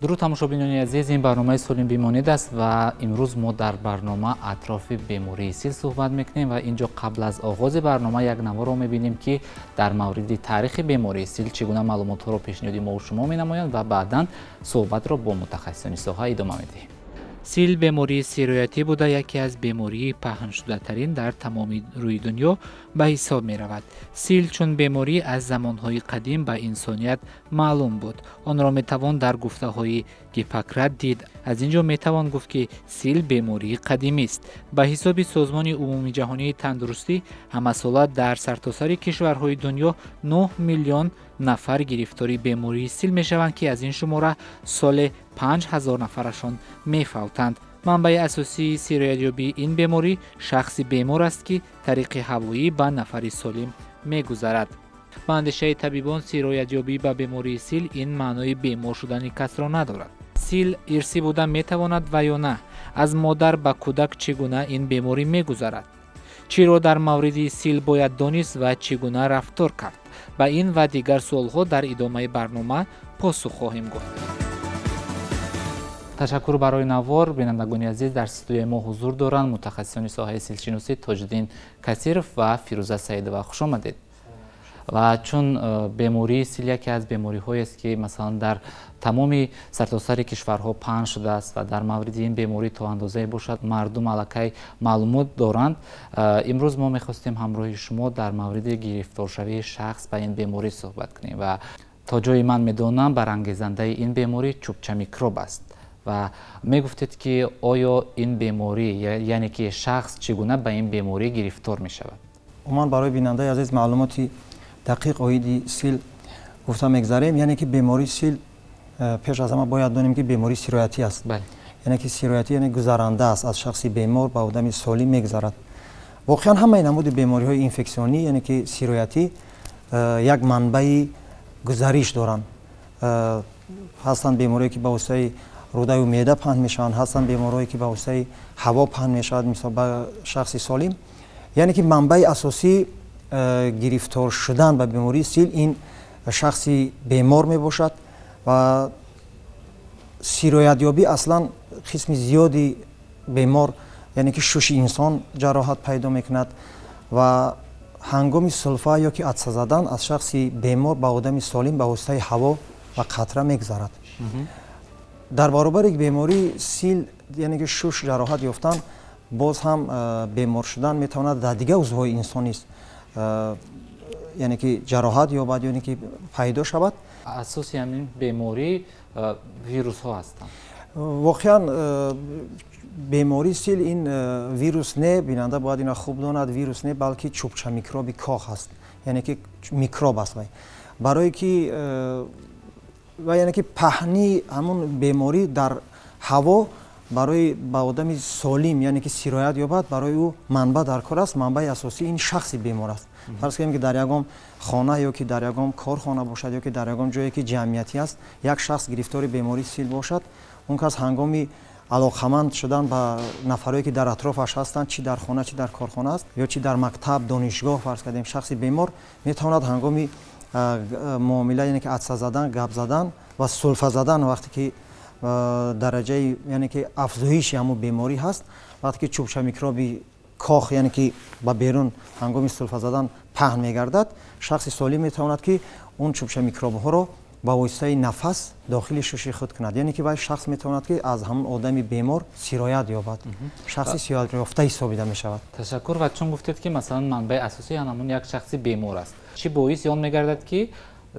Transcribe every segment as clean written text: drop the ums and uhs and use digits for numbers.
Дуруд, тамошобинони азиз, ин барномаи «Солим бимонед» аст ва имрӯз мо дар барнома атрофи бемории сил суҳбат мекунем. Ва ин ҷо қабл аз оғози барнома як наворо мебинем, ки дар мавриди таърихи бемории сил чӣ гуна маълумотҳоро пешниҳоди мову шумо менамоянд ва баъдан суҳбатро бо мутахассисони соҳа идома медиҳем. Сил бемории сироятӣ буда, яке аз бемории паҳншудатарин дар тамоми рӯи дунё ба ҳисоб меравад. Сил чун беморӣ аз замонҳои қадим ба инсоният маълум буд. Онро метавон дар гуфтаҳои Гиппократ дид. Аз ин ҷо метавон гуфт, ки сил бемории қадимист. Ба ҳисоби Созмони умумиҷаҳонии тандурустӣ, ҳамасола дар сартосари кишварҳои дунё 9 миллион нафар гирифтори бемории сил мешаванд, ки аз ин шумора соле 5 ҳазор нафарашон мефавтанд. Манбаи асосии сироятёбии ин беморӣ шахси бемор аст, ки тариқи ҳавоӣ ба нафари солим мегузарад. Ба андешаи табибон, сироятёбӣ ба бемории сил ин маънои бемор шудани касро надорад. Сил ирсӣ буда метавонад ва ё на? Аз модар ба кӯдак чӣ гуна ин беморӣ мегузарад? Чиро дар мавриди сил бояд донист ва чӣ гуна рафтор кард? Ба ин ва дигар суолҳо дар идомаи барнома посух хоҳем гуфт. Ташаккур барои навор. Бинандагони азиз, дар студияи мо ҳузур доранд мутахассисони соҳаи силшиносӣ Тоҷиддин Касиров ва Фирӯза Саидова. Хуш омадед. Ва чун бемории сил яке аз бемориҳоест, ки масалан дар тамоми сартосари кишварҳо паҳн шудааст ва дар мавриди ин беморӣ то андозае бошад мардум аллакай маълумот доранд, имрӯз мо мехостем ҳамроҳи шумо дар мавриди гирифторшавии шахс ба ин беморӣ суҳбат кунем. Ва то ҷое ман медонам, барангезандаи ин беморӣ чӯбча микроб аст. Ва мегуфтед, ки оё ин беморӣ, яъне ки шахс чӣ гуна ба ин беморӣ гирифтор мешавад? Умуман, барои бинандаи азиз маълумоти дақиқ оиди сил гуфта мегзарем. Яъне ки бемории сил, пеш аз ҳама бояд донем, ки бемории сироятӣ аст. Яъне ки сироятӣ, яъне гузаранда аст, аз шахси бемор ба одами солим мегузарад. Воқеан, ҳамаи намуди бемориҳои инфексионӣ, яъне ки сироятӣ, як манбаи гузариш доранд. Ҳастанд бемориҳое, ки ба воситаи рӯдаю меъда паҳн мешаванд, ҳастанд бемориҳое, ки ба воситаи ҳаво паҳн мешавад, мисол, ба шахси солим. Яъне ки манбаи асосии гирифтор шудан ба бемории сил ин шахси бемор мебошад. Ва сироятёбӣ аслан қисми зиёди бемор, яъне ки шуши инсон ҷароҳат пайдо мекунад ва ҳангоми сулфа ё ки атса задан аз шахси бемор ба одами солим ба воситаи ҳаво ва қатра мегузарад. Дар баробари бемории сил, яъне ки шуш ҷароҳат ёфтан, боз ҳам бемор шудан метавонад дар дигар узвҳои инсон низ, яъне ки ҷароҳат ёбад, яъне ки пайдо шавад. Асоси ҳамин беморӣ вирусҳо ҳастанд? Воқеан, бемории сил ин вирус не, бинанда бояд ина хуб донад, вирус не, балки чӯбча микроби кох аст, яъне ки микроб аст. Вай барое ки ва яъне ки паҳнии ҳамун беморӣ дар ҳаво барои ба одами солим, яъне ки сироят ёбад, барои ӯ манбаъ дар кор аст. Манбаи асосӣ ин шахси бемор аст. Фарз кунем, ки дар ягон хона ё ки дар ягон корхона бошад, ё ки дар ягон ҷое, ки ҷамъиятӣ аст, як шахс гирифтори бемории сил бошад, он кас ҳангоми алоқаманд шудан ба нафарое, ки дар атрофаш ҳастанд, чӣ дар хона, чӣ дар корхона аст, ё чӣ дар мактаб, донишгоҳ, фарз кардем, шахси бемор метавонад ҳангоми муомила, яъне ки атса задан, гап задан ва сулфа задан, вақте ки дараҷаи, яъне ки афзоиши ҳамун беморӣ ҳаст, вақте ки чӯбча микроби кох, яъне ки ба берун ҳангоми сулфа задан паҳн мегардад, шахси солим метавонад, ки он чӯбча микробҳоро ба воситаи нафас дохили шуши худ кунад. Яъне ки вай шахс метавонад, ки аз ҳамун одами бемор сироят ёбад, шахси сироятёфта ҳисобида мешавад. Ташаккур. Ва чун гуфтед, ки масалан манбаи асосии ҳамун як шахси бемор аст, чӣ боиси он мегардад, ки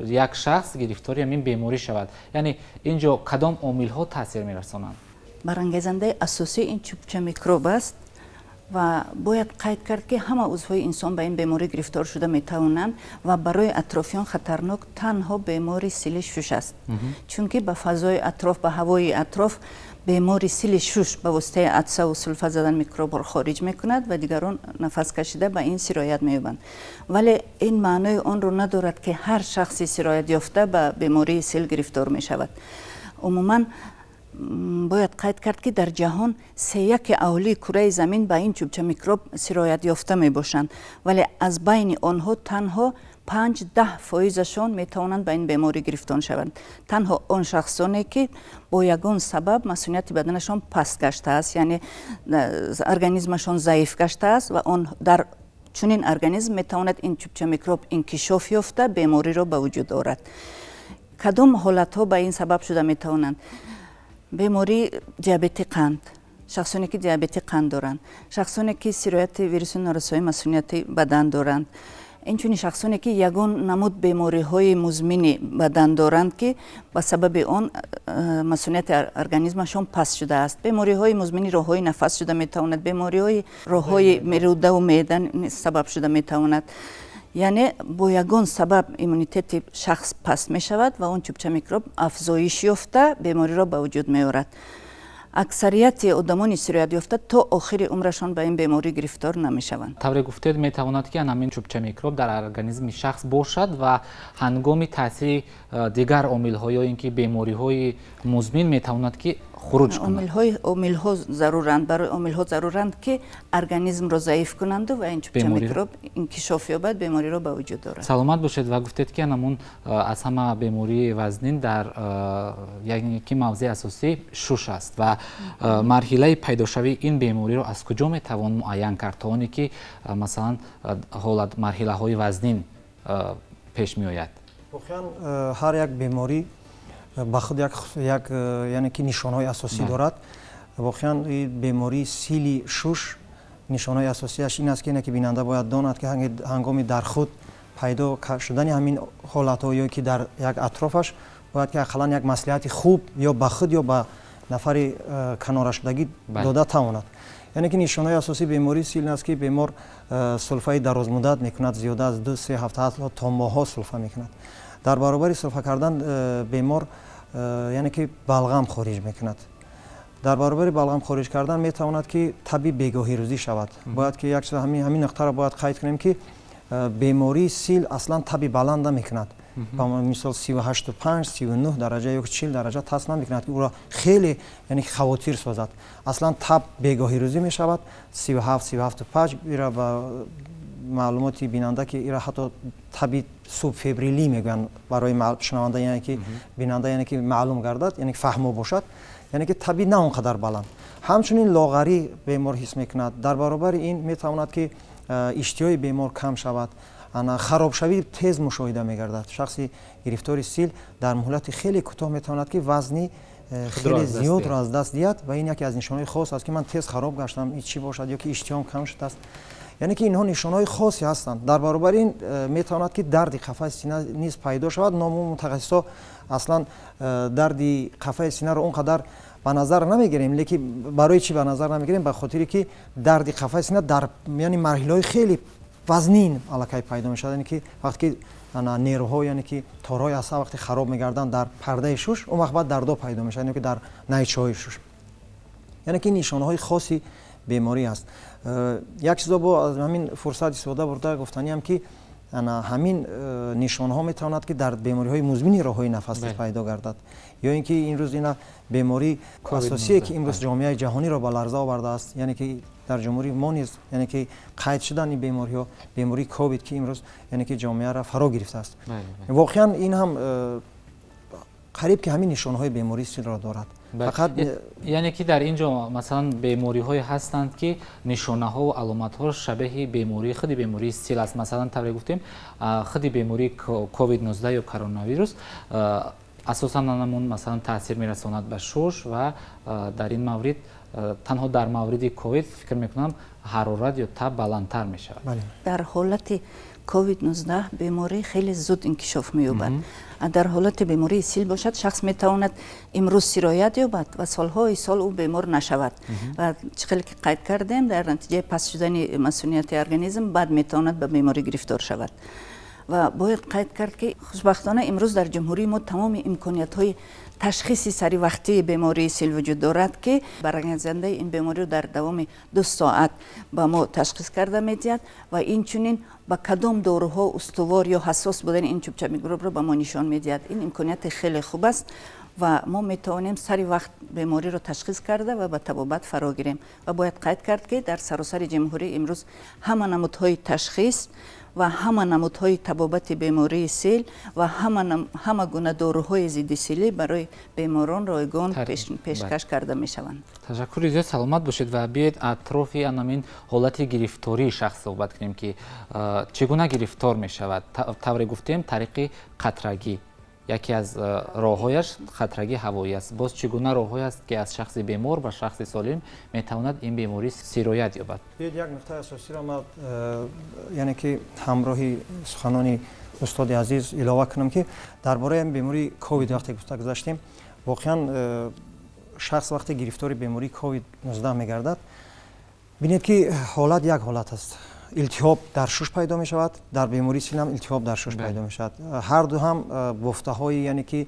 як шахс гирифтори ҳамин беморӣ шавад? Яъне ин ҷо кадом омилҳо таъсир мерасонанд? Барангезандаи асосӣ ин чӯбча микроб аст. Ва бояд қайд кард, ки ҳама узвҳои инсон ба ин беморӣ гирифтор шуда метавонанд ва барои атрофиён хатарнок танҳо бемори сили шуш аст, чунки ба фазои атроф, ба ҳавои атроф бемори сили шуш ба воситаи атсаву сулфа задан микробро хориҷ мекунад ва дигарон нафас кашида ба ин сироят меёбанд. Вале ин маънои онро надорад, ки ҳар шахси сироятёфта ба бемории сил гирифтор мешавад. Умуман, бояд қайд кард, ки дар ҷаҳон сеяки аҳолии кураи замин ба ин чӯбча микроб сироятёфта мебошанд, вале аз байни онҳо танҳо 5-10 фоизашон метавонанд ба ин беморӣ гирифтор шаванд. Танҳо он шахсоне, ки бо ягон сабаб масунияти баданашон паст гаштааст, яъне организмашон заиф гаштааст, ва он дар чунин организм метавонад ин чӯбча микроб инкишоф ёфта, бемориро ба вуҷуд орад. Кадом ҳолатҳо ба ин сабаб шуда метавонанд? Бемории диабети қанд, шахсоне, ки диабети қанд доранд, шахсоне, ки сирояти вируси норасоии масунияти бадан доранд, инчунин шахсоне, ки ягон намуд бемориҳои музмини бадан доранд, ки ба сабаби он масунияти организмашон паст шудааст. Бемориҳои музмини роҳҳои нафас шуда метавонад, бемориҳои роҳҳои рӯдаву меъда сабаб шуда метавонад. Яъне бо ягон сабаб иммунитети шахс паст мешавад ва он чӯбча микроб афзоиш ёфта, бемориро ба вуҷуд меорад. Аксарияти одамони сироятёфта то охири умрашон ба ин беморӣ гирифтор намешаванд. Тавре гуфтед, метавонад, ки ҳамин чӯбча микроб дар организми шахс бошад ва ҳангоми таъсири дигар омилҳо ё ин ки бемориҳои музмин метавонад, ки хуруҷ кунад. Омилҳо заруранд, барои омилҳо заруранд, ки организмро заиф кунанду ва ин чӯбча микроб инкишоф ёбад, бемориро ба вуҷуд орад. Саломат бошед. Ва гуфтед, ки анамун аз ҳама бемории вазнин дар яъне ки мавзеи асосӣ шуш аст. Ва марҳилаи пайдошавии ин бемориро аз куҷо метавон муайян кард, то оне ки масалан ҳолат марҳилаҳои вазнин пеш меояд? Воқеан, ҳар як беморӣ ба худ як яъне ки нишонҳои асосӣ дорад. Воқеан, бемории сили шуш нишонҳои асосиаш ин аст, ки ки бинанда бояд донад, ки ҳангоми дар худ пайдо шудани ҳамин ҳолатҳо ё ки дар як атрофаш бояд ки ақаллан як маслиҳати хуб ё ба худ, ё ба нафари канорашудагӣ дода тавонад. Яъне ки нишонҳои асосии бемории сил аст, ки бемор сулфаи дарозмуддат мекунад, зиёда аз 2-3 ҳафта, ҳатто то моҳҳо сулфа мекунад. Дар баробари сулфа кардан бемор яъне ки балғам хориҷ мекунад. Дар баробари балғам хориҷ кардан метавонад, ки таби бегоҳирӯзӣ шавад. Бояд ки як чиз, ҳамин нуқтаро бояд қайд кунем, ки бемории сил аслан таби баланд намекунад. Ба мисол, 38,5, 39 дараҷа ё 40 дараҷа тас намекунад, ки ӯро хеле яъне ки хавотир созад. Аслан таб бегоҳирӯзӣ мешавад, 37, 37,5. Ира ба маълумоти бинанда, ки ира ҳатто таби субфебрилӣ мегӯянд, барои шунаванда, яъне ки бинанда, яъне ки маълум гардад, яъне ки фаҳмо бошад, яъне ки таби на он қадар баланд. Ҳамчунин лоғарӣ бемор ҳис мекунад. Дар баробари ин метавонад, ки иштиҳои бемор кам шавад, харобшавӣ тез мушоҳида мегардад. Шахси гирифтори сил дар муҳлати хеле кӯтоҳ метавонад, ки вазни хеле зиёдро аз даст диҳад, ва ин яке аз нишонҳои хос аст, ки ман тез хароб гаштам, чӣ бошад, ё ки иштиҳом кам шудааст. Яъне ки инҳо нишонҳои хосе ҳастанд. Дар баробари ин метавонад, ки дарди қафаи сина низ пайдо шавад. Ному мутахассисҳо аслан дарди қафаи синаро он қадар ба назар намегирем. Лекин барои чӣ ба назар намегирем? Ба хотире ки дарди қафаи сина дар яъне марҳилаҳои хеле вазнин аллакай пайдо мешавад, яъне ки вақте ки нервҳо, яъне ки торҳои асаб вақте хароб мегарданд дар пардаи шуш, он вақт баъд дардо пайдо мешавад, яъне ки дар найчаҳои шуш. Яъне ки нишонаҳои хоси беморӣ аст. Як чизо бо аз ҳамин фурсат истифода бурда гуфтаниам, ки ҳамин нишонҳо метавонад, ки дар бемориҳои музмини роҳҳои нафас пайдо гардад, ё ин ки имрӯз ина бемории асосие, ки имрӯз ҷомеаи ҷаҳониро ба ларза овардааст, яъне ки дар ҷумҳурии мо низ яъне ки қайд шудан ин бемориҳо, бемории ковид, ки имрӯз яъне ки ҷомеаро фаро гирифтааст, воқеан ин ҳам қариб ки ҳамин нишонҳои бемории силро дорад. Фақат яъне ки дар ин ҷо масалан бемориҳое ҳастанд, ки нишонаҳо ва аломатҳо шабеҳи бемории худи бемории сил аст. Масалан, тавре гуфтем, худи бемории ковид 19 ё коронавирус асосан ҳамон масалан таъсир мерасонад ба шуш, ва дар ин маврид, танҳо дар мавриди ковид, фикр мекунам, ҳарорат ё таб баландтар мешавад. Дар ҳолати ковид 19 беморӣ хеле зуд инкишоф меёбад. Дар ҳолати бемории сил бошад, шахс метавонад имрӯз сироят ёбад ва солҳои сол ӯ бемор нашавад. Ва чӣ хеле ки қайд кардем, дар натиҷаи паст шудани масунияти организм баъд метавонад ба беморӣ гирифтор шавад. Ва бояд қайд кард, ки хушбахтона имрӯз дар ҷумҳурии мо тамоми имкониятҳои ташхиси саривақтии бемории сил вуҷуд дорад, ки барангезандаи ин бемориро дар давоми 2 соат ба мо ташхис карда медиҳад ва инчунин ба кадом доруҳо устувор ё ҳассос будани ин чӯбча микробро ба мо нишон медиҳад. Ин имконияти хеле хуб аст ва мо метавонем сари вақт бемориро ташхис карда ва ба табобат фаро гирем. Ва бояд қайд кард, ки дар саросари ҷумҳурӣ имрӯз ҳама намудҳои ташхис Ва ҳама намудҳои табобати бемории сил ва ҳама гуна доруҳои зидди силӣ барои беморон ройгон пешкаш карда мешаванд. Ташаккури зиёд, саломат бошед. Ва биёед, атрофи анамин ҳолати гирифтории шахс суҳбат кунем, ки чӣ гуна гирифтор мешавад. Тавре гуфтем, тариқи қатрагӣ, яке аз роҳҳояш қатрагии ҳавоӣ аст. Боз чӣ гуна роҳҳое аст, ки аз шахси бемор ба шахси солим метавонад ин беморӣ сироят ёбад? Биёед, як нуқтаи асосиро ман, яъне ки ҳамроҳи суханони устоди азиз илова кунам, ки дар бораи ҳамин бемории ковид вақте гуфта гузаштем, воқеан шахс вақте гирифтори бемории ковид 19 мегардад, бинед, ки ҳолат як ҳолат аст: илтиҳоб дар шуш пайдо мешавад, дар бемории сил ҳам илтиҳоб дар шуш пайдо мешавад. Ҳар ду ҳам бофтаҳои, яъне ки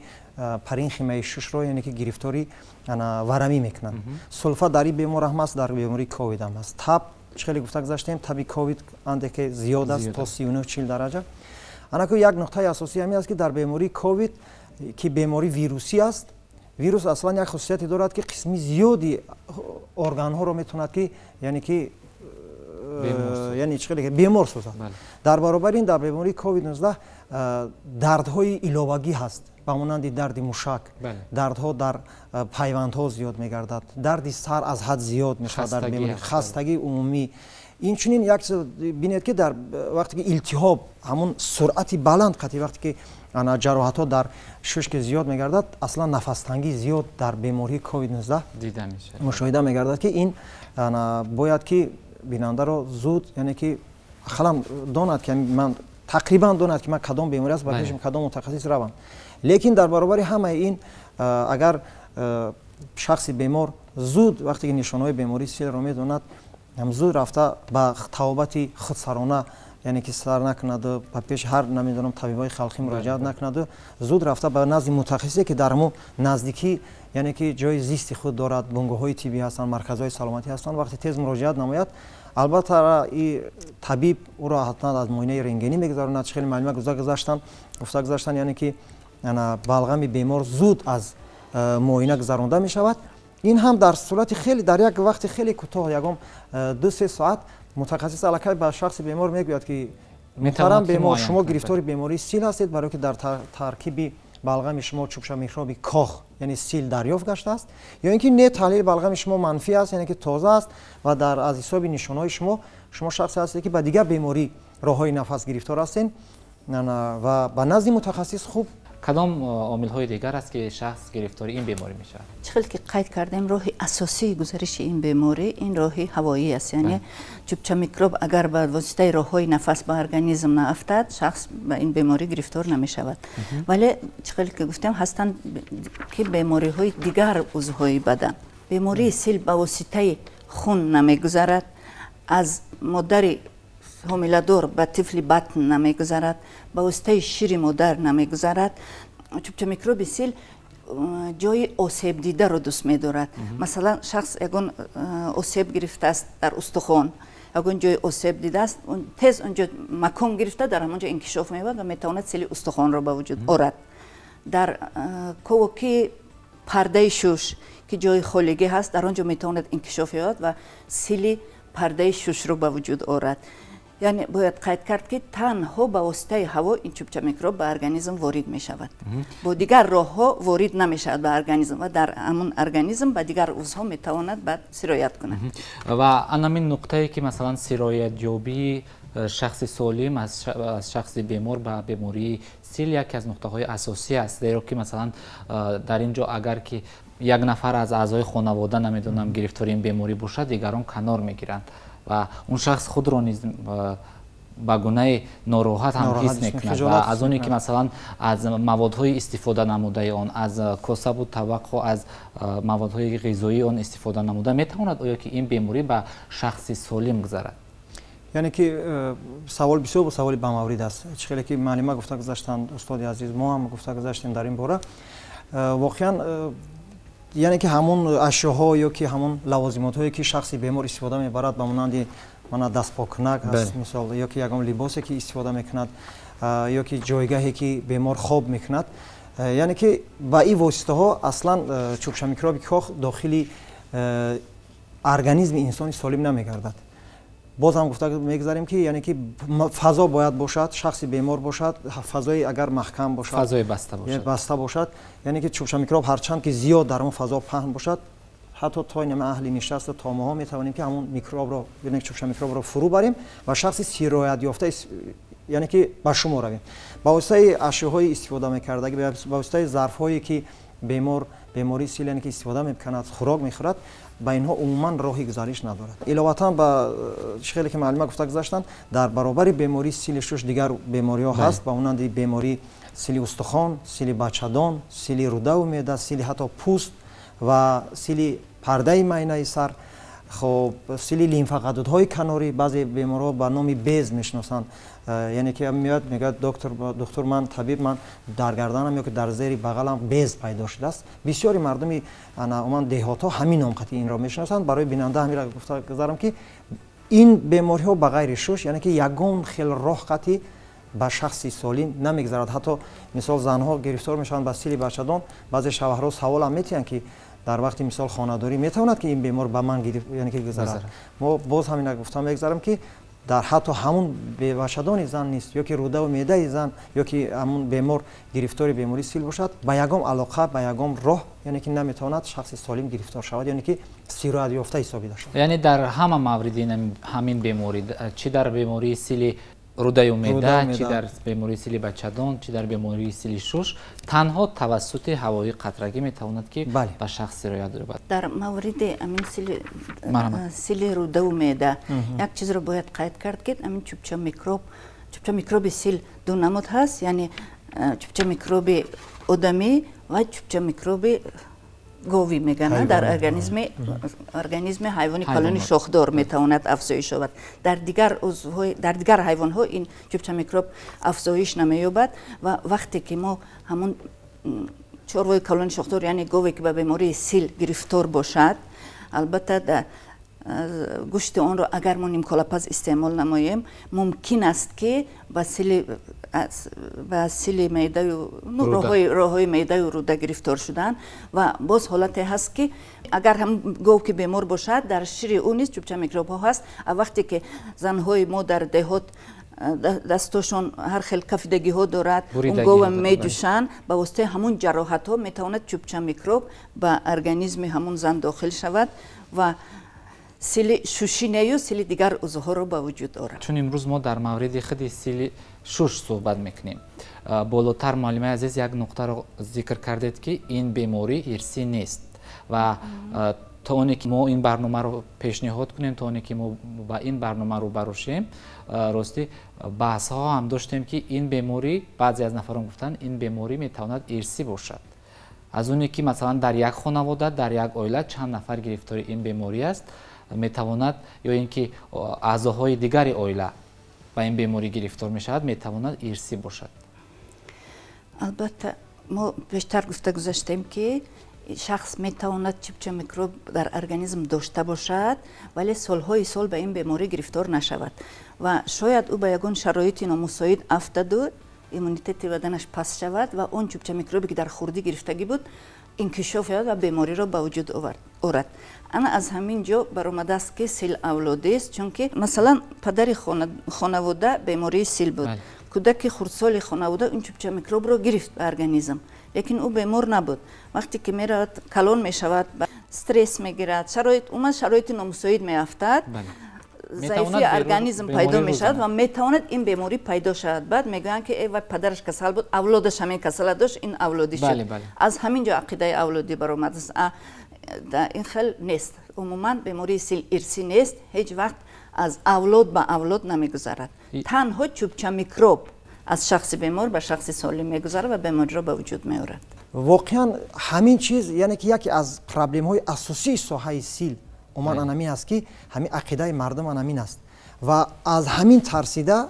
паренхимаи шушро, яъне ки гирифтори варамӣ мекунанд. Сулфа дар ин бемор ҳам аст, дар бемории ковид ҳам аст. Таб, чӣ хеле гуфта гузаштем, таби ковид андаке зиёд аст, то 39-40 дараҷа. Анаку як нуқтаи асосӣ ҳамин аст, ки дар бемории ковид, ки беморӣ вирусӣ аст, вирус аслан як хусусияте дорад, ки қисми зиёди органҳоро метавонад, ки яъне ки яъне чӣ хеле бемор созад. Дар баробари ин, дар бемории ковид 19 дардҳои иловагӣ ҳаст, ба монанди дарди мушак, дардҳо дар пайвандҳо зиёд мегардад, дарди сар аз ҳад зиёд мешавад дар беморӣ, хастагии умумӣ. Инчунин як чиз бинед, ки дар вақте ки илтиҳоб ҳамун суръати баланд қатъи, вақте ки ҷароҳатҳо дар шуш ки зиёд мегардад, аслан нафастангӣ зиёд дар бемории ковид 19 мушоҳида мегардад, ки ин бояд ки бинандаро зуд, яъне ки ақаллан донад, ки ман тақрибан донад, ки ман кадом беморӣ аст, ба пеши кадом мутахассис равам. Лекин дар баробари ҳамаи ин, агар шахси бемор зуд, вақте ки нишонаҳои бемории силро медонад, зуд рафта ба табобати худсарона, яъне ки сар накунаду ба пеши ҳар, намедонам, табибои халқӣ муроҷиат накунаду зуд рафта ба назди мутахассисе, ки дар ҳамун наздикӣ, яъне ки ҷои зисти худ дорад, бунгоҳҳои тиббӣ ҳастанд, марказҳои саломатӣ ҳастанд, вақте тез муроҷиат намояд, албатта и табиб ӯро ҳатман аз муоинаи рентгенӣ мегузаронад. Чӣ хеле маълума гуфта гузаштанд, яъне ки балғами бемор зуд аз муоина гузаронда мешавад. Ин ҳам дар сурати хеле, дар як вақти хеле кӯтоҳ, ягон 2-3 соат, мутахассис аллакай ба шахси бемор мегӯяд, ки муҳтарам бемор, шумо гирифтори бемории сил ҳастед, барое ки дар таркиби балғами шумо чӯбча микроби кох, яъне сил, дарёфт гаштааст, ё ин ки не, таҳлили балғами шумо манфӣ аст, яъне ки тоза аст ва дар аз ҳисоби нишонаҳои шумо, шумо шахсе ҳастед, ки ба дигар беморӣ роҳҳои нафас гирифтор ҳастед ва ба назди мутахассис хуб. Кадом омилҳои дигар аст, ки шахс гирифтори ин беморӣ мешавад? Чӣ хел ки қайд кардем, роҳи асосии гузариши ин беморӣ ин роҳи ҳавоӣ аст, яъне чӯбча микроб агар ба воситаи роҳҳои нафас ба организм наафтад, шахс ба ин беморӣ гирифтор намешавад. Вале чӣ хел ки гуфтем, ҳастанд ки бемориҳои дигар узвҳои бадан. Бемории сил ба воситаи хун намегузарад, аз модари ҳомиладор ба тифли батн намегузарад, ба воситаи шири модар намегузарад. Чӯбча микроби сил ҷои осебдидаро дӯст медорад. Масалан, шахс ягон осеб гирифтааст дар устухон, ягон ҷои осеб дидааст, тез онҷо макон гирифта, дар ҳамон ҷо инкишоф меёбад ва метавонад сили устухонро ба вуҷуд орад. Дар ковоки пардаи шуш, ки ҷои холигӣ ҳаст, дар он ҷо метавонад инкишоф ёбад ва сили пардаи шушро ба вуҷуд орад. Яъне бояд қайд кард, ки танҳо ба воситаи ҳаво ин чӯбча микроб ба организм ворид мешавад, бо дигар роҳҳо ворид намешавад ба организм ва дар ҳамун организм ба дигар узвҳо метавонад баъд сироят кунад. Ва анамин нуқтае, ки масалан сироятёбии шахси солим аз шахси бемор ба бемории сил яке аз нуқтаҳои асосӣ аст, зеро ки масалан дар ин ҷо агар ки як нафар аз аъзои хонавода, намедонам, гирифтори ин беморӣ бошад, дигарон канор мегиранд ва он шахс худро низ ба гунаи нороҳат ҳам ҳис мекунад. Ва аз оне ки масалан аз маводҳои истифода намудаи он, аз косабу табақҳо, аз маводҳои ғизоии он истифода намуда метавонад, оё ки ин беморӣ ба шахси солим гузарад? Яъне ки савол бисёр саволи бамаврид аст. Чӣ хеле ки муаллима гуфта гузаштанд, устоди азиз, мо ҳам гуфта гузаштем дар ин бора. Воқеан, яъне ки ҳамон ашёҳо ё ки ҳамон лавозимотҳое, ки шахси бемор истифода мебарад, ба монанди мана дастпокунак аст, мисол, ё ки ягон либосе, ки истифода мекунад, ё ки ҷойгаҳе, ки бемор хоб мекунад, яъне ки ба ин воситаҳо аслан чӯбча микроби кох дохили организми инсони солим намегардад. Боз ҳам гуфта мегузарем, ки яъне ки фазо бояд бошад, шахси бемор бошад, фазои агар маҳкам бошад, фазои баста бошад, баста бошад, яъне ки чӯбча микроб ҳарчанд ки зиёд дар он фазо паҳн бошад, ҳатто то ин аҳли нишаст то моҳо метавонем, ки ҳамон микробро, яъне чӯбча микробро фурӯ барем ва шахси сироят ёфта, яъне ки ба шумо равем. Ба воситаи ашёҳои истифода мекардагӣ, ба воситаи зарфҳое ки бемор бемории сил, яъне ки истифода мекунад, хӯрок мехӯрад, ба инҳо умуман роҳи гузариш надорад. Иловатан ба чӣ хеле ки муаллима гуфта гузаштанд, дар баробари бемории сили шуш дигар бемориҳо ҳаст, ба монанди бемории сили устухон, сили бачадон, сили рудаву меъда, сили ҳатто пӯст ва сили пардаи майнаи сар, хоб, сили лимфағадудҳои канорӣ. Баъзе беморҳо ба номи без мешиносанд, яъне ки меояд, мегӯяд: доктор, духтур, ман, табиб, ман дар гарданам ё ки дар зери бағалам без пайдо шудааст. Бисёри мардуми умуман деҳотҳо ҳамин номқати инро мешиносанд. Барои бинанда ҳаминро гуфта гузарам, ки ин бемориҳо ба ғайри шуш, яъне ки ягон хел роҳ қати ба шахси солим намегузарад. Ҳатто мисол занҳо гирифтор мешаванд ба сили бачадон, баъзе шавҳарҳо саволам метиҳанд, ки дар вақти мисол хонадорӣ метавонад, ки ин бемор ба ман, яъне ки, гузарад. Мо боз ҳамина гуфта мегузарам, ки дар ҳатто ҳамун бачадони зан нест ё ки рудаву меъдаи зан ё ки ҳамун бемор гирифтори бемории сил бошад, ба ягон алоқа, ба ягон роҳ, яъне ки наметавонад шахси солим гирифтор шавад, яъне ки сироят ёфта ҳисобида шавад. Яъне дар ҳама мавриди ҳамин беморӣ, чӣ дар бемории сили рудаю меъда, чӣ дар бемории сили бачадон, чӣ дар бемории сили шуш, танҳо тавассути ҳавои қатрагӣ метавонад, ки ба шахс сироят ёбад. Дар мавриди амин сили рудаву меъда як чизро бояд қайд кард, ки амин чӯбча микроб, чӯбча микроби сил ду намуд ҳаст, яъне чӯбча микроби одамӣ ва чӯбча микроби говӣ мегӯянд. Дар организми ҳайвони калони шохдор метавонад афзоиш ёбад. Дар дигар узвҳои, дар дигар ҳайвонҳо ин чӯбча микроб афзоиш намеёбад. Ва вақте ки мо ҳамун чорвои калони шохдор, яъне гове ки ба бемории сил гирифтор бошад, албатта гӯшти онро агар мо нимколапаз истеъмол намоем, мумкин аст, ки ба сили меъдаю роҳҳои меъдаю руда гирифтор шуданд. Ва боз ҳолате ҳаст, ки агар ҳам гов ки бемор бошад, дар шири ӯ низ чӯбча микробҳо ҳаст. А вақте ки занҳои мо дар деҳот дастошон ҳар хел кафидагиҳо дорад, он гова меҷӯшанд, ба воситаи ҳамун ҷароҳатҳо метавонад чӯбча микроб ба организми ҳамун зан дохил шавад ва сили шушинею сили дигар узвҳоро ба вуҷуд орад. Чун имрӯз мо дар мавриди худи сили шуш суҳбат мекунем, болотар, муаллимаи азиз, як нуқтаро зикр кардед, ки ин беморӣ ирсӣ нест. Ва то оне ки мо ин барномаро пешниҳод кунем, то оне ки мо ба ин барнома рӯбарӯ шем, ростӣ баҳсҳо ҳам доштем, ки ин беморӣ, баъзе аз нафарон гуфтанд, ин беморӣ метавонад ирсӣ бошад, аз оне ки масалан дар як хонавода, дар як оила чанд нафар гирифтори ин беморӣ аст, метавонад, ё ин ки аъзоҳои дигари оила ба ин беморӣ гирифтор мешавад, метавонад ирсӣ бошад. Албатта, мо пештар гуфта гузаштем, ки шахс метавонад чӯбча микроб дар организм дошта бошад, вале солҳои сол ба ин беморӣ гирифтор нашавад ва шояд ӯ ба ягон шароити номусоид афтаду иммунитети баданаш паст шавад ва он чӯбча микробе ки дар хурдӣ гирифтагӣ буд, инкишоф ёбад ва бемориро ба вуҷуд орад. Ана аз ҳамин ҷо баромадааст, ки сил авлодист, чунки масалан падари хонавода бемории сил буд, кӯдаки хурдсоли хонавода ин чӯбча микробро гирифт ба организм, лекин ӯ бемор набуд. Вақте ки меравад, калон мешавад, стресс мегирад, шароит, умуман шароити номусоид меафтад, заифии организм пайдо мешавад ва метавонад ин беморӣ пайдо шавад. Баъд мегӯянд, ки э вай, падараш касал буд, авлодаш ҳамин касала дошт, ин авлодӣ шуд. Аз ҳамин ҷо ақидаи авлодӣ баромадааст. Ин хел нест. Умуман бемории сил ирсӣ нест, ҳеҷ вақт аз авлод ба авлод намегузарад. Танҳо чӯбча микроб аз шахси бемор ба шахси солим мегузарад ва бемориро ба вуҷуд меорад. Воқеан ҳамин чиз, яъне ки яке аз проблемаҳои асосии соҳаи сил умуман анамин аст, ки ҳамин ақидаи мардум анамин аст. Ва аз ҳамин тарсида,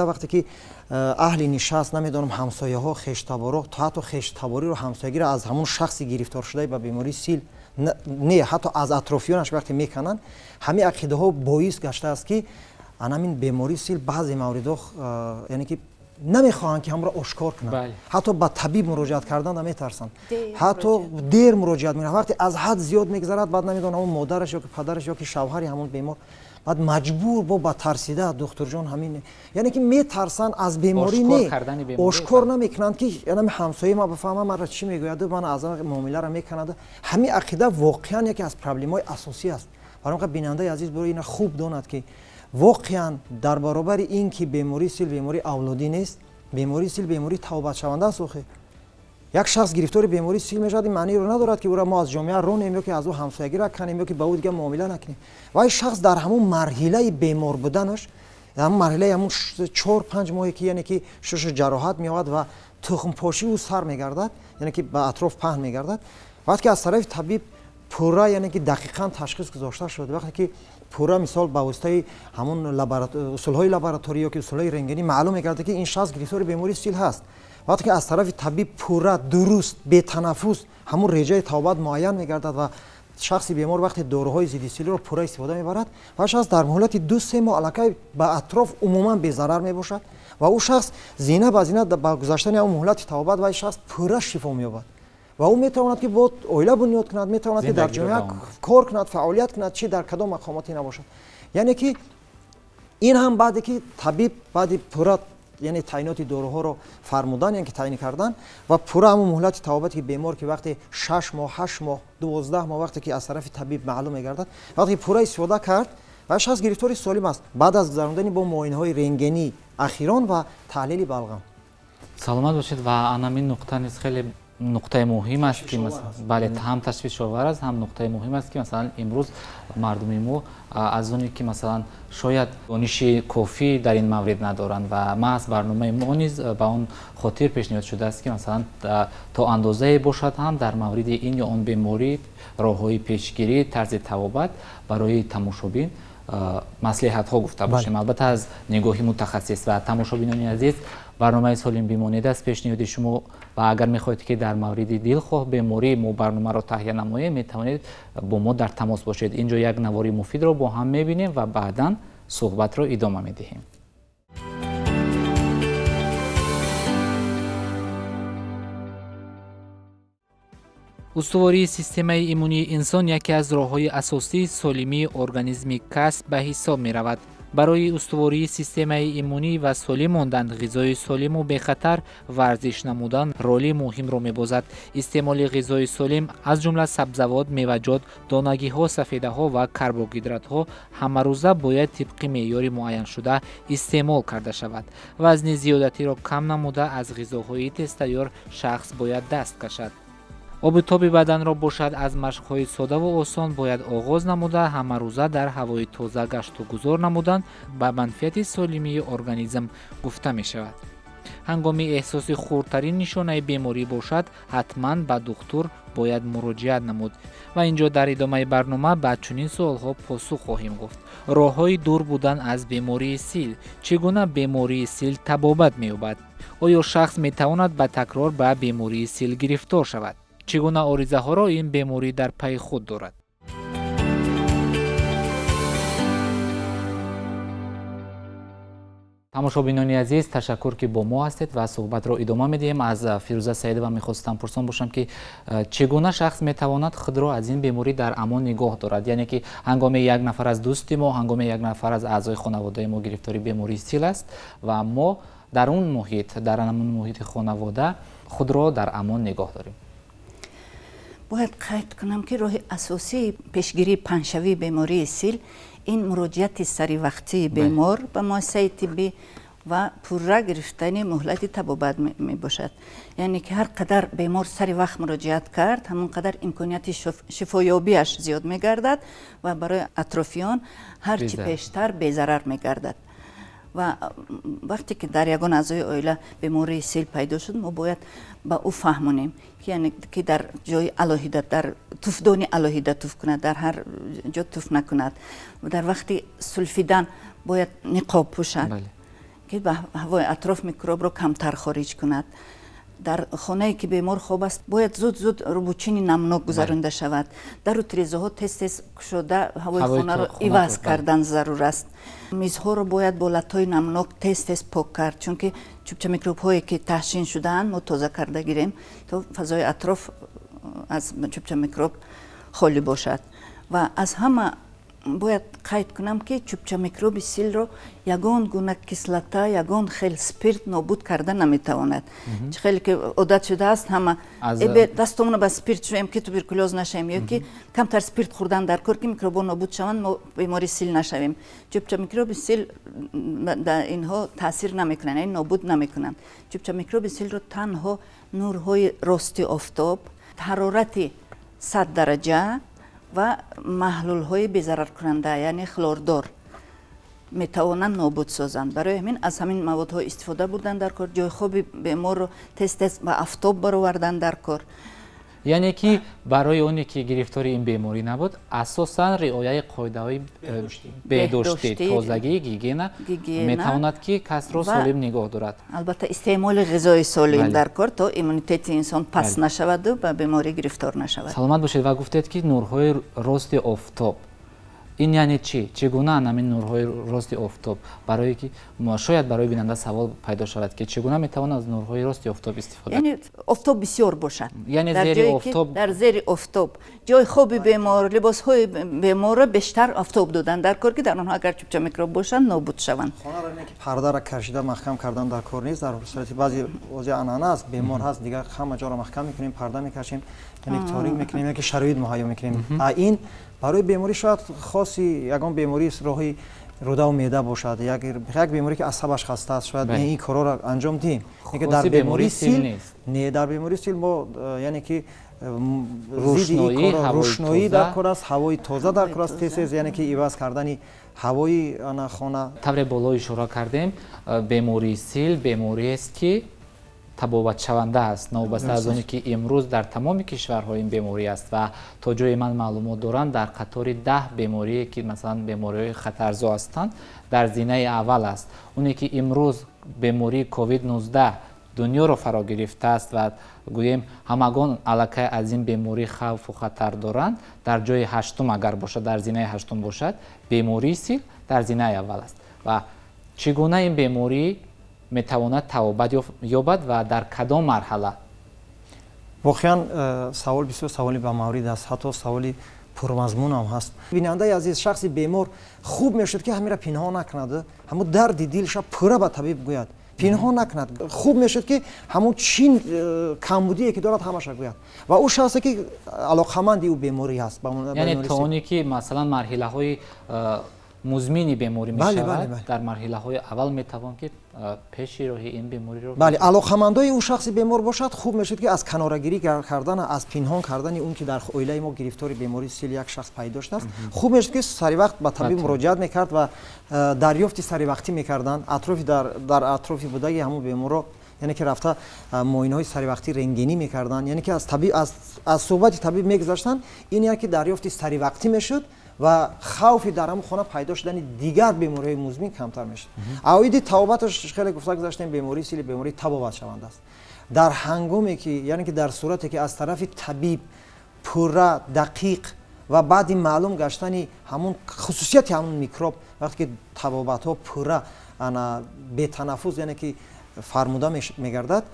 вақте ки аҳли нишаст, намедонам, ҳамсояҳо, хештаборо, то ҳатто хештабориро, ҳамсоягиро аз ҳамун шахси гирифторшудаи ба бемории сил не, ҳатто аз атрофиёнаш вақте мекананд, ҳамин ақидаҳо боис гаштааст, ки анамин бемории сил баъзе мавридҳо, яъне ки намехоҳанд, ки ҳамро ошкор кунанд, ҳатто ба табиб муроҷиат кардан метарсанд, ҳатто дер муроҷиат мекунанд. Вақте аз ҳад зиёд мегузарад, баъд намедонам, ҳамон модараш ё ки падараш ё ки шавҳари ҳамон бемор Баъд маҷбур бо ба тарсида, духтурҷон, ҳамин, яъне ки метарсанд аз беморӣ, не, ошкор намекунанд, ки янами ҳамсояи ма бифаҳма, маро чӣ мегӯяду ман аз муомиларо мекунад. Ҳамин ақида воқеан яке аз проблемаҳои асосӣ аст. Барои он бинандаи азиз бояд ина хуб донад, ки воқеан дар баробари ин ки бемории сил бемории авлодӣ нест, бемории сил бемории тавбатшаванда аст. Охир як шахс гирифтори бемории сил мешавад, ин маъниро надорад, ки ӯро мо аз ҷомеа ронем ё ки аз ӯ ҳамсоягиро канем ё ки ба ӯ дига муомила накунем. Вай шахс дар ҳамун марҳилаи бемор буданаш, дар ҳамун марҳилаи ҳамун 4-5 моҳе ки, яъне ки шушу ҷароҳат меояд ва тухмпошӣ ӯ сар мегардад, яъне ки ба атроф паҳн мегардад, вақте ки аз тарафи табиб пурра, яъне ки дақиқан ташхис гузошта шуд, вақте ки пурра, мисол, ба воситаи ҳамун усулҳои лабораторӣ ё ки усулҳои рентгенӣ маълум мегардад, ки ин шахс гирифтори бемории сил ҳаст, вақте ки аз тарафи табиб пурра, дуруст, бетанаффус ҳамун реҷаи табобат муайян мегардад ва шахси бемор вақте доруҳои зидди силро пурра истифода мебарад, ва шахс дар муҳлати 2-3 моҳ аллакай ба атроф умуман безарар мебошад ва ӯ шахс зина ба зина ба гузаштани ҳамун муҳлати табобат вай шахс пурра шифо меёбад ва ӯ метавонад, ки бо оила бунёд кунад, метавонад, ки дар ҷомеа кор кунад, фаъолият кунад, чи дар кадом мақомоте набошад. Яъне ки ин ҳам баъде ки табиб баъди пурра, яъне таъиноти доруҳоро фармудан, яъне ки таъин кардан ва пурра ҳамун муҳлати табобати бемор, ки вақте 6 моҳ, 8 моҳ, 12 моҳ, вақте ки аз тарафи табиб маълум мегардад, вақте ки пурра истифода кард, ва шахс гирифтори солим аст баъд аз гузарондани бо муоинаҳои рентгенӣ ахирон ва таҳлили балғам. Саломат бошед. Ва анамин нуқта низ хеле нуқтаи муҳим аст, ки бале, ҳам ташвишовар аст, ҳам нуқтаи муҳим аст, ки масалан имрӯз мардуми мо аз оне ки масалан шояд дониши кофӣ дар ин маврид надоранд ва маҳз барномаи мо низ ба он хотир пешниҳод шудааст, ки масалан то андозае бошад ҳам дар мавриди ин ё он беморӣ, роҳҳои пешгирӣ, тарзи табобат барои тамошобин маслиҳатҳо гуфта бошем, албатта аз нигоҳи мутахассис. Ва тамошобинони азиз, барномаи «Солим бимонед» аст пешниҳоди шумо ва агар мехоҳед, ки дар мавриди дилхоҳ беморӣ мо барномаро таҳия намоем, метавонед бо мо дар тамос бошед. Инҷо як навори муфидро бо ҳам мебинем ва баъдан суҳбатро идома медиҳем. Устувории системаи иммунии инсон яке аз роҳҳои асосии солимии организми кас ба ҳисоб меравад. Барои устувории системаи иммунӣ ва солим мондан ғизои солиму бехатар, варзиш намудан роли муҳимро мебозад. Истеъмоли ғизои солим, аз ҷумла сабзавот, меваҷот, донагиҳо, сафедаҳо ва карбогидратҳо ҳамарӯза бояд тибқи меъёри муайяншуда истеъмол карда шавад. Вазни зиёдатиро кам намуда, аз ғизоҳои тезтайёр шахс бояд даст кашад. Обутоби баданро бошад аз машқҳои содаву осон бояд оғоз намуда, ҳамарӯза дар ҳавои тоза гашту гузор намудан ба манфиати солимии организм гуфта мешавад. Ҳангоми эҳсоси хурдтарин нишонаи беморӣ бошад, ҳатман ба духтур бояд муроҷиат намуд. Ва ин ҷо дар идомаи барнома ба чунин суолҳо посух хоҳем гуфт: роҳҳои дур будан аз бемории сил, чӣ гуна бемории сил табобат меёбад, оё шахс метавонад ба такрор ба бемории сил гирифтор шавад, чӣ гуна оризаҳоро ин беморӣ дар пайи худ дорад. Тамошобинони азиз, ташаккур, ки бо мо ҳастед ва суҳбатро идома медиҳем. Аз Фирӯза Саидова мехостам пурсон бошам, ки чӣ гуна шахс метавонад худро аз ин беморӣ дар амон нигоҳ дорад, яъне ки ҳангоме як нафар аз дӯсти мо, ҳангоме як нафар аз аъзои хонаводаи мо гирифтори бемории сил аст ва мо дар он муҳит, дар ҳамон муҳити хонавода худро дар амон нигоҳ дорем. Бояд қайд кунам, ки роҳи асосии пешгирии паҳншавии бемории сил ин муроҷиати саривақтии бемор ба муассисаи тиббӣ ва пурра гирифтани муҳлати табобат мебошад. Яъне ки ҳар қадар бемор сари вақт муроҷиат кард, ҳамон қадар имконияти шифоёбиаш зиёд мегардад ва барои атрофиён ҳар чӣ пештар безарар мегардад. Ва вақте ки дар ягон аъзои оила бемории сил пайдо шуд, мо бояд ба ӯ фаҳмонем, ки яъне ки дар ҷои алоҳида, дар туфдони алоҳида туф кунад, дар ҳар ҷо туф накунад, дар вақти сулфидан бояд ниқоб пӯшад, ки ба ҳавои атроф микробро камтар хориҷ кунад. Дар хонае ки бемор хоб аст, бояд зуд зуд рӯбучини намнок гузаронда шавад. Дару тирезаҳо тез тез кушода, ҳавои хонаро иваз кардан зарур аст. Мизҳоро бояд бо латтҳои намнок тез тез пок кард, чунки чӯбча микробҳое ки таҳшин шудаанд, мо тоза карда гирем, то фазои атроф аз чӯбча микроб холӣ бошад. Ва аз ҳама Бояд қайд кунам, ки чӯбча микроби силро ягон гуна кислота, ягон хел спирт нобуд карда наметавонад. Чӣ хеле ки одат шудааст, ҳама дастомона ба спирт шӯем, ки туберкулёз нашавем, ё ки камтар спирт хӯрдан дар кор, ки микробҳо нобуд шаванд, мо бемори сил нашавем. Чӯбча микроби сил инҳо таъсир намекунанд, яъне нобуд намекунанд. Чӯбча микроби силро танҳо нурҳои рости офтоб, ҳарорати 100 дараҷа ва маҳлулҳои безараркунанда, яъне хлордор, метавонанд нобуд созанд. Барои ҳамин аз ҳамин маводҳо истифода бурдан дар кор, ҷойи хоби беморро тез тез ба афтоб баровардан дар кор. Яъне ки барои оне ки гирифтори ин беморӣ набуд, асосан риояи қоидаҳои беҳдоштӣ, тозагӣ, гигиена метавонад, ки касро солим нигоҳ дорад. Албатта, истеъмоли ғизои солим дар кор, то иммунитети инсон паст нашаваду ба беморӣ гирифтор нашавад. Саломат бошед. Ва гуфтед, ки нурҳои рости офтоб, ин яъне чӣ? Чӣ гуна ҳамин нурҳои рости офтоб? Барое ки шояд барои бинанда савол пайдо шавад, ки чӣ гуна метавон аз нурҳои рости офтоб истифода? Яъне офтоб бисёр бошад. Яъне зери офтоб. Дар зери офтоб ҷои хоби бемор, либосҳои беморро бештар офтоб додан дар кор, ки дар онҳо агар чӯбча микроб бошанд, нобуд шаванд. Хонаро не ки пардара кашида маҳкам кардан дар кор нест. Дар сурати баъзе ози анъана аст, бемор ҳаст, дигар ҳама ҷоро маҳкам мекунем, парда мекашем, яъне торик мекунем, яке шароит муҳайё мекунем. Ин барои беморӣ шояд хоси ягон бемории роҳи рӯдаву меъда бошад, як беморӣ, ки асабаш хаста аст, шояд ин корҳоро анҷом диҳем. Дар бемории сил не, дар бемории сил мо, яъне ки рӯшноӣ дар кор аст, ҳавои тоза дар кор аст, тез тез, яъне ки иваз кардани ҳавои хона. Тавре боло ишора кардем, бемории сил бемориест, ки табобатшаванда аст, новобаста аз оне ки имрӯз дар тамоми кишварҳо ин беморӣ аст. Ва то ҷое ман маълумот дорам, дар қатори 10 беморие, ки масалан бемориҳои хатарзо ҳастанд, дар зинаи аввал аст. Оне ки имрӯз бемории COVID-19 дунёро фаро гирифтааст ва гӯем ҳамагон аллакай аз ин беморӣ хавфу хатар доранд, дар ҷои ҳаштум агар бошад, дар зинаи ҳаштум бошад, бемории сил дар зинаи аввал аст. Ва чӣ гуна ин беморӣ метавонад табобат ёбад ва дар кадом марҳала? Воқеан, савол бисёр саволи бамаврид аст, ҳатто саволи пурмазмунам ҳаст. Бинандаи азиз, шахси бемор хуб мешуд, ки ҳамира пинҳон накунад, ҳамун дарди дилша пурра ба табиб гӯяд, пинҳон накунад. Хуб мешуд, ки ҳамун чин камбудие, ки дорад, ҳамаша гӯяд ва ӯ шахсе, ки алоқаманди ӯ беморӣ ҳаст. Яъне то оне ки масалан марҳилаҳои музмини беморӣ мешавад, дар марҳилаҳои аввал метавон ки пеши роҳи ин бемориро Бале, алоқамандои ӯ шахси бемор бошад, хуб мешуд, ки аз канорагирӣ кардан, аз пинҳон кардани он, ки дар оилаи мо гирифтори бемории сил як шахс пайдо шудааст, хуб мешуд, ки саривақт ба табиб муроҷиат мекард ва дарёфти саривақтӣ мекарданд. Атрофи дар атрофи будаги ҳамон беморро, яъне ки рафта муоинаҳои саривақтӣ рентгенӣ мекарданд, яъне ки аз табиб аз суҳбати табиб мегузаштанд. Ин яке дарёфти саривақтӣ мешуд ва хавфи дар ҳамон хона пайдо шудани дигар бемориҳои музмин камтар мешуд. Оиди табобаташ хеле гуфта гузаштем, бемории сили бемории табобатшаванда аст. Дар ҳангоме ки, яъне ки дар сурате ки аз тарафи табиб пурра, дақиқ ва баъди маълум гаштани ҳамун хусусияти ҳамун микроб, вақте ки табобатҳо пурра, ана бетанаффус, яъне ки фармуда мегардад,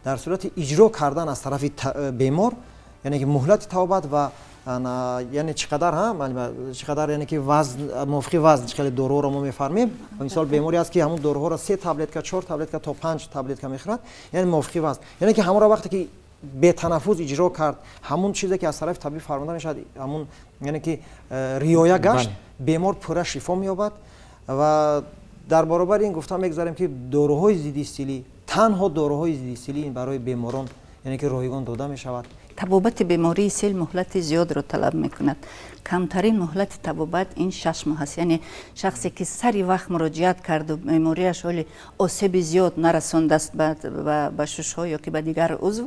дар сурати иҷро кардан аз тарафи бемор, яъне ки муҳлати табобат ва яъне чӣ қадар, чӣ қадар, яъне ки вазн, мувофиқи вазн чӣ хеле доруҳоро мо мефармем. Мисол, беморе аст, ки ҳамун доруҳоро се таблетка, чор таблетка то панҷ таблетка мехӯрад, яъне мувофиқи вазн, яъне ки ҳамонро вақте ки бетанаффус иҷро кард, ҳамун чизе, ки аз тарафи табиб фармуда мешавад, ҳамун, яъне ки риоя гашт, бемор пурра шифо меёбад. Ва дар баробари ин гуфта мегузарем, ки доруҳои зидди силӣ, танҳо доруҳои зидди силӣ барои беморон, яъне ки ройгон дода мешавад. Табобати бемории сил муҳлати зиёдро талаб мекунад. Камтарин муҳлати табобат ин 6 моҳ аст. Яъне шахсе, ки сари вақт муроҷиат карду бемориаш ҳоли осеби зиёд нарасондааст ба шушҳо ё ки ба дигар узв,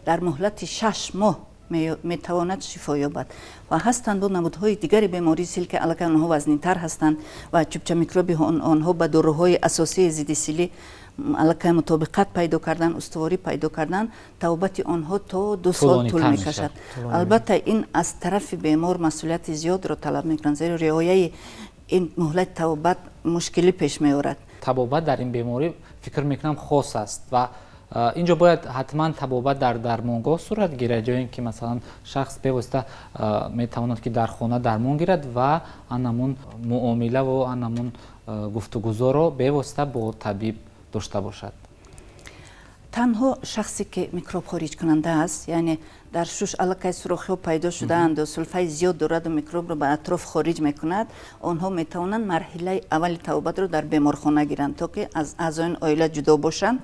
дар муҳлати 6 моҳ метавонад шифо ёбад. Ва ҳастанд бо намудҳои дигари бемории сил, ки аллакай онҳо вазнинтар ҳастанд ва чӯбча микроби онҳо ба доруҳои асосии зидди силӣ аллакай мутобиқат пайдо кардан, устуворӣ пайдо кардан, табобати онҳо то 2 сол тӯл мекашад. Албатта, ин аз тарафи бемор масъулияти зиёдро талаб мекунад, зеро риояи ин муҳлати табобат мушкилӣ пеш меорад. Табобат дар ин беморӣ, фикр мекунам, хос аст ва Инҷо бояд ҳатман табобат дар дармонгоҳ сурат гирад, ё ин ки масалан шахс бевосита метавонад, ки дар хона дармон гирад ва анамун муомилаву анамун гуфтугузорро бевосита бо табиб дошта бошад? Танҳо шахсе, ки микроб хориҷкунанда аст, яъне дар шуш аллакай сурохиҳо пайдо шудаанду сулфаи зиёд дораду микробро ба атроф хориҷ мекунад, онҳо метавонанд марҳилаи аввали табобатро дар беморхона гиранд, то ки аз аъзоёни оила ҷудо бошанд.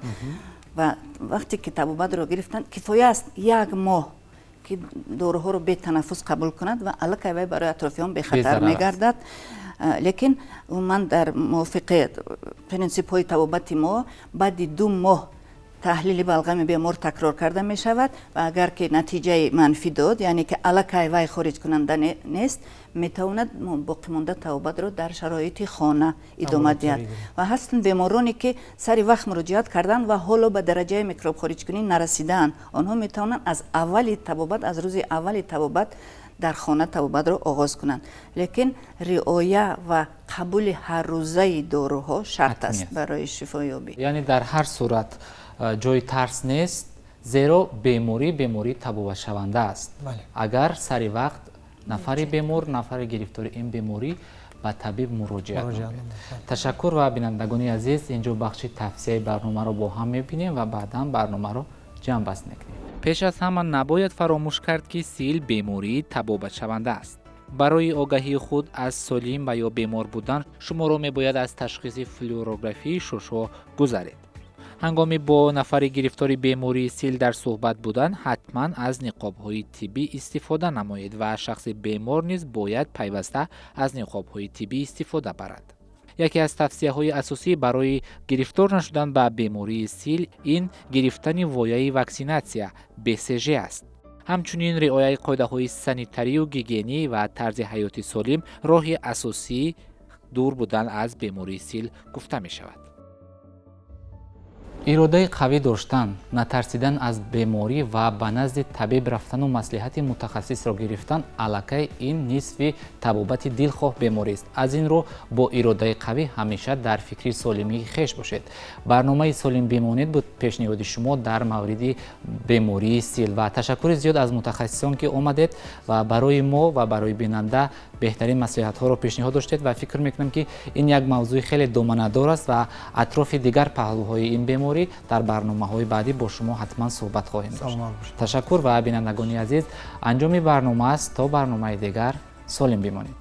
Ва вақте ки табобатро гирифтанд, кифоя аст як моҳ, ки доруҳоро бетанаффус қабул кунад, ва аллакай вай барои атрофиён бехатар мегардад. Лекин умуман, дар мувофиқи принсипҳои табобати мо, баъди 2 моҳ таҳлили балғами бемор такрор карда мешавад ва агар ки натиҷаи манфӣ дод, яъне ки аллакай вай хориҷкунанда нест, метавонад боқимонда табобатро дар шароити хона идома диҳад. Ва ҳастанд бемороне, ки сари вақт муроҷиат карданд ва ҳоло ба дараҷаи микробхориҷкунӣ нарасидаанд. Онҳо метавонанд аз аввали табобат, аз рӯзи аввали табобат дар хона табобатро оғоз кунанд, лекин риоя ва қабули ҳаррӯзаи доруҳо шарт аст барои шифоёбӣ. Яъне дар ҳар сурат ҷои тарс нест, зеро беморӣ бемории табобатшаванда аст, агар сари вақт нафари бемор, нафари гирифтори ин беморӣ ба табиб муроҷиат. Ташаккур. Ва бинандагони азиз, инҷо бахши тавсияи барномаро бо ҳам мебинем ва баъдан барномаро ҷамъбаст мекунем. Пеш аз ҳама набояд фаромӯш кард, ки сил бемории табобатшаванда аст. Барои огаҳии худ аз солим ва ё бемор будан шуморо мебояд аз ташхиси флюорографии шушҳо гузаред. Ҳангоми бо нафари гирифтори бемории сил дар суҳбат будан, ҳатман аз ниқобҳои тиббӣ истифода намоед ва шахси бемор низ бояд пайваста аз ниқобҳои тиббӣ истифода барад. Яке аз тавсияҳои асосӣ барои гирифтор нашудан ба бемории сил ин гирифтани вояи ваксинатсия БЦЖ аст. Ҳамчунин риояи қоидаҳои санитарию гигиенӣ ва тарзи ҳаёти солим роҳи асосии дур будан аз бемории сил гуфта мешавад. Иродаи қавӣ доштан, натарсидан аз беморӣ ва ба назди табиб рафтану маслиҳати мутахассисро гирифтан аллакай ин нисфи табобати дилхоҳ беморист. Аз ин рӯ бо иродаи қавӣ ҳамеша дар фикри солимии хеш бошед. Барномаи «Солим бимонед» буд пешниҳоди шумо дар мавриди бемории сил. Ва ташаккури зиёд аз мутахассисон, ки омадед ва барои мо ва барои бинанда беҳтарин маслиҳатҳоро пешниҳод доштед. Ва фикр мекунам, ки ин як мавзӯи хеле доманадор аст ва атрофи дигар паҳлӯҳои ин беморӣ дар барномаҳои баъдӣ бо шумо ҳатман суҳбат хоҳем дошт. Ташаккур. Ва бинандагони азиз, анҷоми барнома аст. То барномаи дигар солим бимонед.